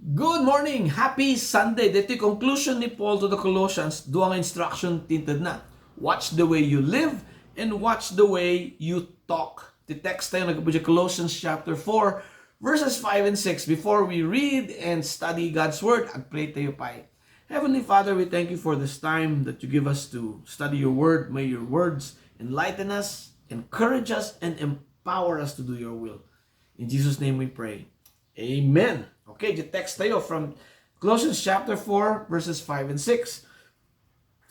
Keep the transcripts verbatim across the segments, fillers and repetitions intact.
Good morning! Happy Sunday! Dito'y conclusion ni Paul to the Colossians, dua nga instruction ti intedna. Watch the way you live and watch the way you talk. Ti text tayo nagpupudya Colossians chapter four, verses five and six. Before we read and study God's Word, agpray tayo pay. Heavenly Father, we thank you for this time that you give us to study your Word. May your words enlighten us, encourage us, and empower us to do your will. In Jesus' name we pray. Amen. Okay, the text tayo from Colossians chapter four, verses five and six.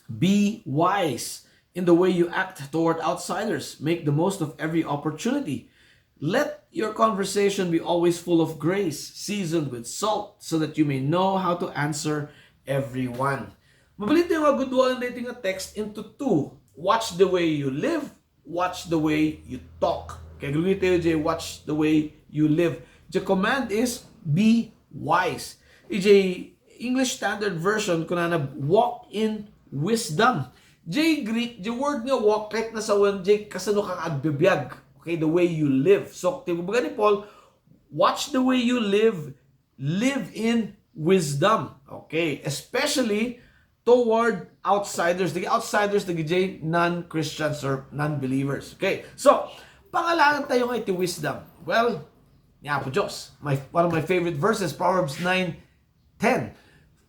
Be wise in the way you act toward outsiders. Make the most of every opportunity. Let your conversation be always full of grace, seasoned with salt, so that you may know how to answer everyone. Mabalin tayo nga gudwalan dito nga text into two. Watch the way you live, watch the way you talk. Kaya gulugi tayo jay watch the way you live. The command is be wise. Ijay English Standard Version, kunana, walk in wisdom. Jay Greek, jay word nga walk, kahit nasawen, jay kasano ka agbibiag. Okay, the way you live. So, ti baga ni Paul, watch the way you live, live in wisdom. Okay, especially toward outsiders. Dagiti outsiders, dagiti non-Christians or non-believers. Okay, so, pangalagan tayo nga iti wisdom. Well, ni Apo Dios. My, one of my favorite verses, Proverbs nine ten.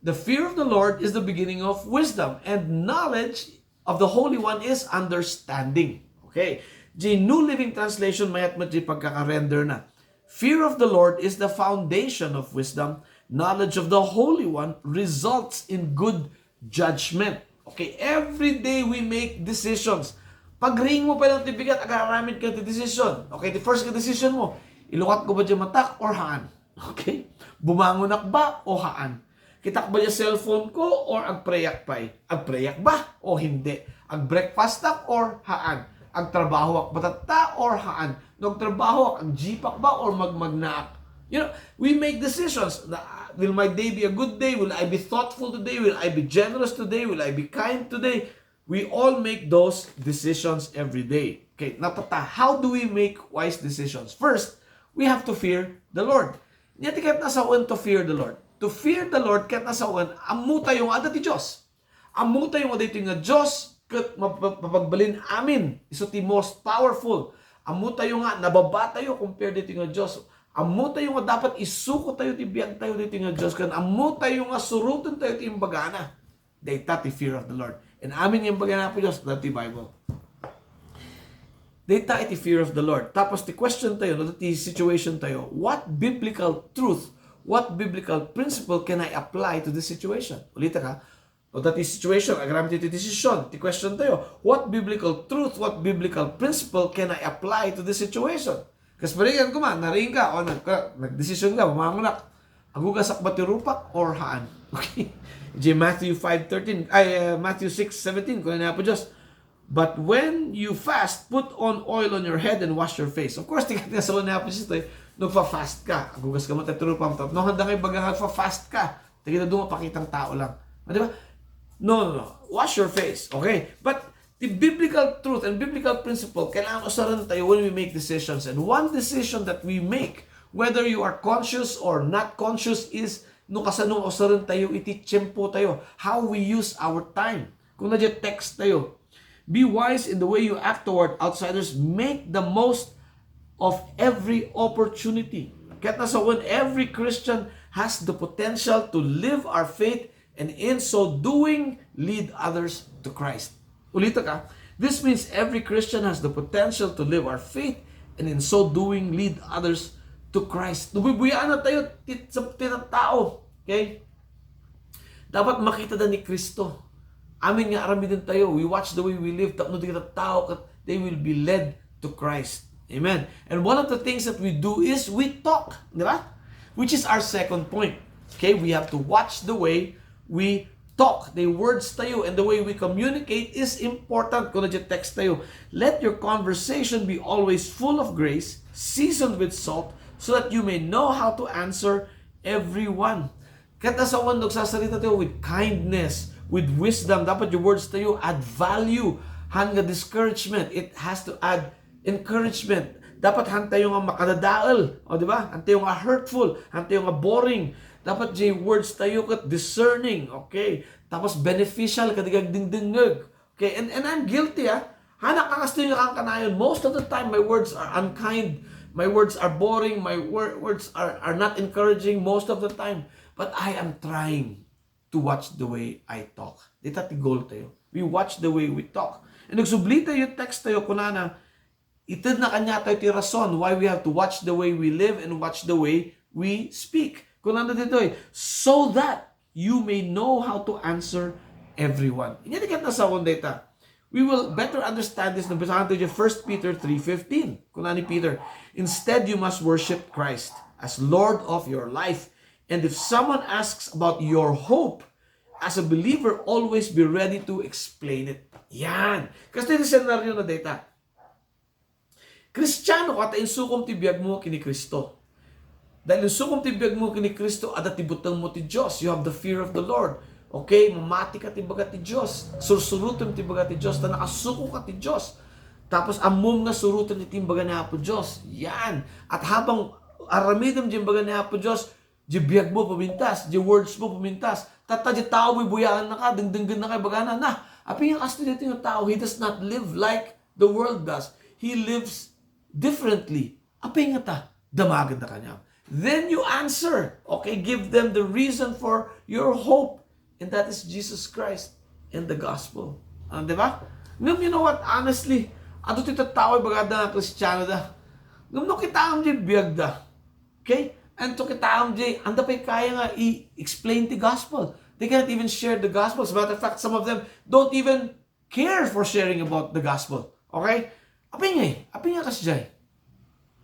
The fear of the Lord is the beginning of wisdom, and knowledge of the Holy One is understanding. Okay. The New Living Translation, mayat met di pagkaka-render na. Fear of the Lord is the foundation of wisdom. Knowledge of the Holy One results in good judgment. Okay, every day we make decisions. Pagring mo pa lang ti bigat, agararamid ka ti decision. Okay, the first nga decision mo, ilukat ko ba dyan matak or haan? Okay? Bumangonak ba o haan? Kitak ba dyan cellphone ko or agprayak pay? Agprayak ba o hindi? Agbreakfastak or haan? Agtrabahoak ba tatta or haan? No agtrabahoak, agjeepak ba or magmagnaak? You know, we make decisions. Na, will my day be a good day? Will I be thoughtful today? Will I be generous today? Will I be kind today? We all make those decisions every day. Okay, natata, how do we make wise decisions? First, we have to fear the Lord. Nia ti ket nasawen to fear the Lord. To fear the Lord ket nasawen, ammo tayo nga adda ti Dios. Ammo tayo nga daytoy nga Dios ket map-, mapagbalin amin. Isu ti most powerful. Ammo tayo nga nababa tayo compare daytoy nga Dios. Ammo tayo nga dapat isuko tayo ti biag tayo daytoy nga Dios. Ken ammo tayo nga suroten tayo ti imbagana. Dayta ti fear of the Lord. And amin nga imbagana Apo Dios, dati Bible. Dayta iti fear of the Lord. Tapos ti question tayo, no, ti situation tayo, what biblical truth, what biblical principle can I apply to this situation? Ulita ka, o dati situation, agraman ti decision. Ti question tayo, what biblical truth, what biblical principle can I apply to this situation? Kas balikan ko man, nariing ka, o nag-, nagdesisyon ka, bumangonak. Agugasak ba ti rupak or haan? Okay. Di Matthew five thirteen, ay, uh, Matthew six seventeen, kuna ni Apo Dios, "But when you fast, put on oil on your head and wash your face." Of course, ti ket nga sawen ni Apo Jesus, eh, no, fa-fast ka, agugas ka man ti rupak, no, handa nga ibaga nga fa-fast ka. Ti ket adu nga pakitang tao lang. Ah, di ba? No, no, no. Wash your face, okay? But the biblical truth and biblical principle, kailangan usaren tayo when we make decisions. And one decision that we make, whether you are conscious or not conscious, is no kasano usaren tayo iti tiempo tayo, how we use our time. Kung na text tayo, be wise in the way you act toward outsiders. Make the most of every opportunity. Ket nasawen, every Christian has the potential to live our faith and in so doing, lead others to Christ. Ulita ka, this means every Christian has the potential to live our faith and in so doing, lead others to Christ. Nabuybuyaan na tayo ti, sa, ti tao. Okay? Dapat makita da ni Kristo. Amin nga aramiden tayo, we watch the way we live, tapno dagiti tao ket they will be led to Christ. Amen. And one of the things that we do is we talk, di ba? Which is our second point. Okay, we have to watch the way we talk. The words tayo and the way we communicate is important. Kuna diay text tayo, "Let your conversation be always full of grace, seasoned with salt, so that you may know how to answer everyone." Ket nasawen no agsasarita tayo with kindness, with wisdom. Dapat your words tayo add value. Haan nga discouragement, it has to add encouragement. Dapat haan tayo nga makadadael, o, di ba? Haan tayo nga hurtful, haan tayo nga boring. Dapat jay words tayo ket discerning, okay? Tapos beneficial kadagiti agdingdingngeg. Okay, and, and I'm guilty, ah. Hanak a kastoy nga kankanayon. Most of the time, my words are unkind. My words are boring. My wor- words are, are not encouraging most of the time. But I am trying to watch the way I talk. Dita ti goal tayo. We watch the way we talk. And nagsubli tayo, text tayo, kunana, itedna kaniatayo ti rason why we have to watch the way we live and watch the way we speak. Kunana ditoy, "So that you may know how to answer everyone." Inya di ket nasaon dayta. We will better understand this no basahan tayo First Peter three fifteen. Kuna ni Peter, "Instead, you must worship Christ as Lord of your life. And if someone asks about your hope, as a believer, always be ready to explain it." Yan. Kasi iti senaryo na dayta. Kristiano ka ta insukom ti biagmo ken ni Cristo. Dahil insukom ti biagmo ken ni Cristo, adda ti butengmo ti Dios. You have the fear of the Lord. Okay? Mamati ka ti baga ti Dios. Sursurotem ti baga ti Dios. Ta nakasuko ka ti Dios. Tapos ammom nga suroten iti imbaga ni Apo Dios. Yan. At habang aramidem ti imbaga ni Apo Dios, di biagmo pumintas, di words mo pumintas. Tatta di tao buybuyaennaka, dengdengngennaka, ibagana, "Nah, apay nga kastoy daytoy nga tao? He does not live like the world does. He lives differently." Apay ngata? Damagenda kaniam. Then you answer, okay? Give them the reason for your hope, and that is Jesus Christ and the gospel. Ah, di ba? Ngem, you know what? Honestly, adu ti tattao, ibagada nga Kristiano da. Ngem no kitaem di biagda, okay? And to kitaem di, anda pay kaya nga i-explain ti gospel? They cannot even share the gospel. As a matter of fact, some of them don't even care for sharing about the gospel. Okay? Apay nga, apay nga kasdiay.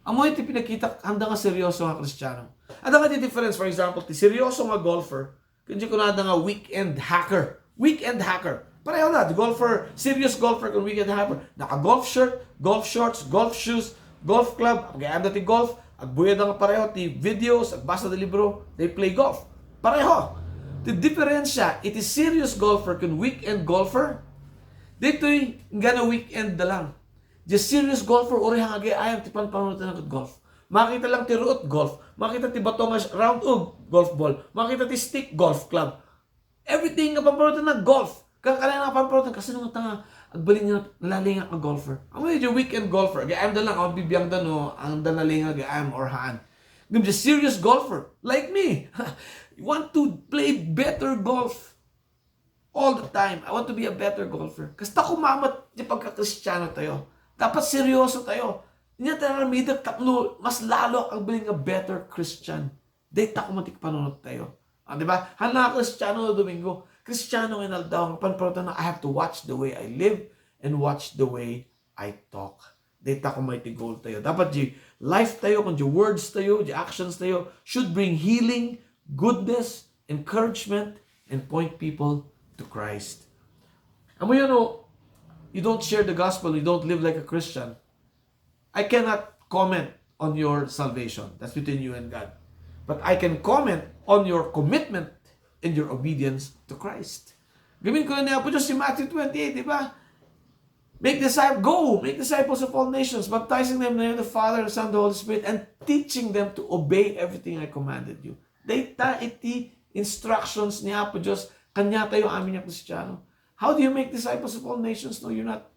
Ammoy ti pinakita, anda nga seryoso nga Kristiano. Adda nga ti difference, for example, ti seryoso nga golfer, ken di kunada nga weekend hacker. Weekend hacker. Pareho na, the golfer, serious golfer ken weekend hacker. Naka-golf shirt, golf shorts, golf shoes, golf club, agay-ayamda ti golf, agbuyadda nga pareho ti videos, agbasada ti libro, they play golf. Pareho. Ti diferensya iti serious golfer ken weekend golfer, ditoy enggana weekend da lang. Di serious golfer, uray agay-ayam ti panpanunotna ket golf. Makita lang ti ruot, golf. Makita ti bato nga round ug, golf ball. Makita ti stick, golf club. Everything nga panpanunotna, golf. Kankana nga panpanunotna, kasano ngata nga agbalin nga nalalinga nga golfer? Ammoy di weekend golfer. Agay-ayamda lang, awan bibiangda no, anda nalinga agay-ayam or haan. Ngem di serious golfer, like me, you want to play better golf all the time. I want to be a better golfer. Kasta koma met ti pagkakristiano tayo. Dapat seryoso tayo. Inya tayo aramidek tapno mas lalo agbalin nga better Christian. Dayta koma ti panunot tayo. Ah, di ba? Haan nga Kristiano nga Domingo. Kristiano nga inaldaw, nga panpanunotna, I have to watch the way I live and watch the way I talk. Dayta koma iti goal tayo. Dapat di life tayo, ken di words tayo, di actions tayo should bring healing, goodness, encouragement, and point people to Christ. Ammoyo no, you don't share the gospel, you don't live like a Christian, I cannot comment on your salvation. That's between you and God. But I can comment on your commitment and your obedience to Christ. Gamin ko ni Apo Diyos si Matthew twenty-eight, di ba? "Make disciple, go, make disciples of all nations, baptizing them in the name of the Father, the Son, and the Holy Spirit, and teaching them to obey everything I commanded you." Dayta iti instructions ni Apo Diyos kaniatayo amin nga Kristiano. How do you make disciples of all nations? No, you're not,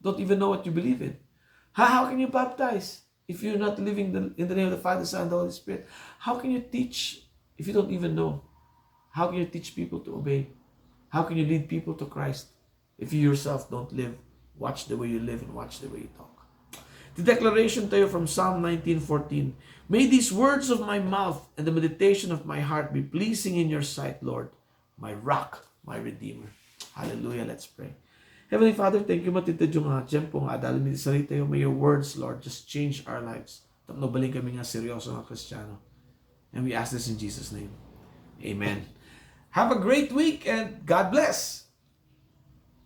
don't even know what you believe in. How, how can you baptize if you're not living the, in the name of the Father, Son, and the Holy Spirit? How can you teach if you don't even know? How can you teach people to obey? How can you lead people to Christ if you yourself don't live? Watch the way you live and watch the way you talk. The declaration tayo from Psalm nineteen fourteen, "May these words of my mouth and the meditation of my heart be pleasing in your sight, Lord, my rock, my redeemer." Hallelujah. Let's pray. Heavenly Father, thank you met iti nga tiempo nga adalem iti saritayo. May your words, Lord, just change our lives. Tapno balin kami nga seryoso nga Kristiano. And we ask this in Jesus' name. Amen. Have a great week and God bless.